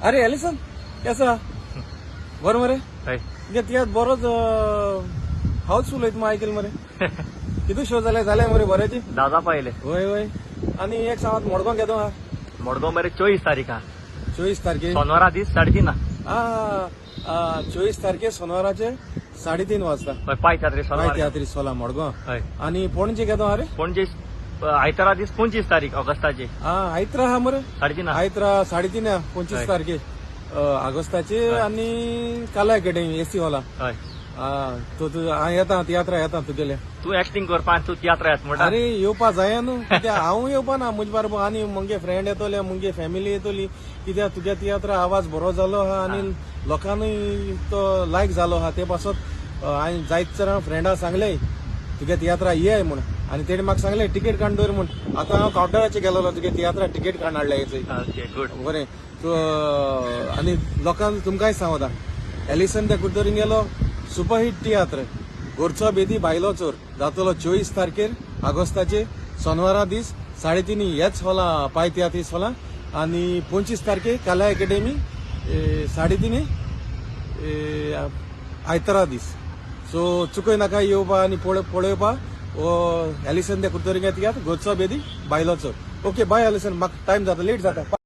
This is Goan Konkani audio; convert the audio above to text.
अरे एलिसन, केसा बरं मरे? हय. तुगे तियात्र बरोच हाऊसफुल वयता मग आयकल मरे. कितू शो जाले जाले मरे बऱ्याची? दादा पाहिले. वय वय. आनी एक सांगात, मडगांव घेतो हा? मडगांव मरे 24 तारीख हा. 24 तारखे? सोनवारा दीस 3:30. आ 24 तारखे सोनवाराचे 3:30 वाजता. हय, पाय तियात्री पाय सोनवार. तियात्री सोला मडगांव. हय. आनी पणजे घेतो हा रे? पणजे आयतारा दीस 25 तारीख ऑगस्टाची. हा, आयत्रा हा मरे. 3:30. आयत्रा 3:30, 25 हय. तारखे ऑगस्टाचे. हय. आनी काला अकॅडमी एसी हॉला. हय. हा, तो तू हांव येता, तियात्रा येता तुगेले. तू एक्टिंग करपा आनी तू तियात्रा येत म्हणटा. अरे, येवपा जाय न्हू, कित्याक हांव येवपा ना, म्हजे बारबर आनी मुगे फ्रेंड येतोले, मुगे फॅमिली येतली, कित्याक तुगे तियात्रा आवाज बरो जालो आहा आनी लोकांनूय तो लायक जालो आहा. ते पासत हांवें जायत जाणां फ्रेंडा सांगले, तुगे तियात्रा ये म्हूण, आनी तेणी म्हाका सांगले तिकेट काडून दवर म्हूण. आतां हांव कावंटराचेर गेलोलो, तुगे तियात्रा तिकेट काडून हाडल्या हेचय. Okay, good. बरें तूं. आनी लोकांक तुमकांय सांगता, एलिसन त्या कुडतरीन गेलो सुपरहीट तियात्र "घरचो बेदी भायलो चोर" जातलो 24 तारखेर ऑगस्टाचे सोनवारा दीस 3:30 हेच हॉला, पाय तियात्रीस हॉला. आनी 25 तारखे कला अकॅडमी 3:30 आयतारा दीस. सो चुकय नाका येवपा आनी पळोवपा हो एलिसन त्या कुडतरी तियात्र "घरचो बेदी भायलो चोर". ओके, बाय एलिसन, म्हाका टायम जाता, लेट जाता.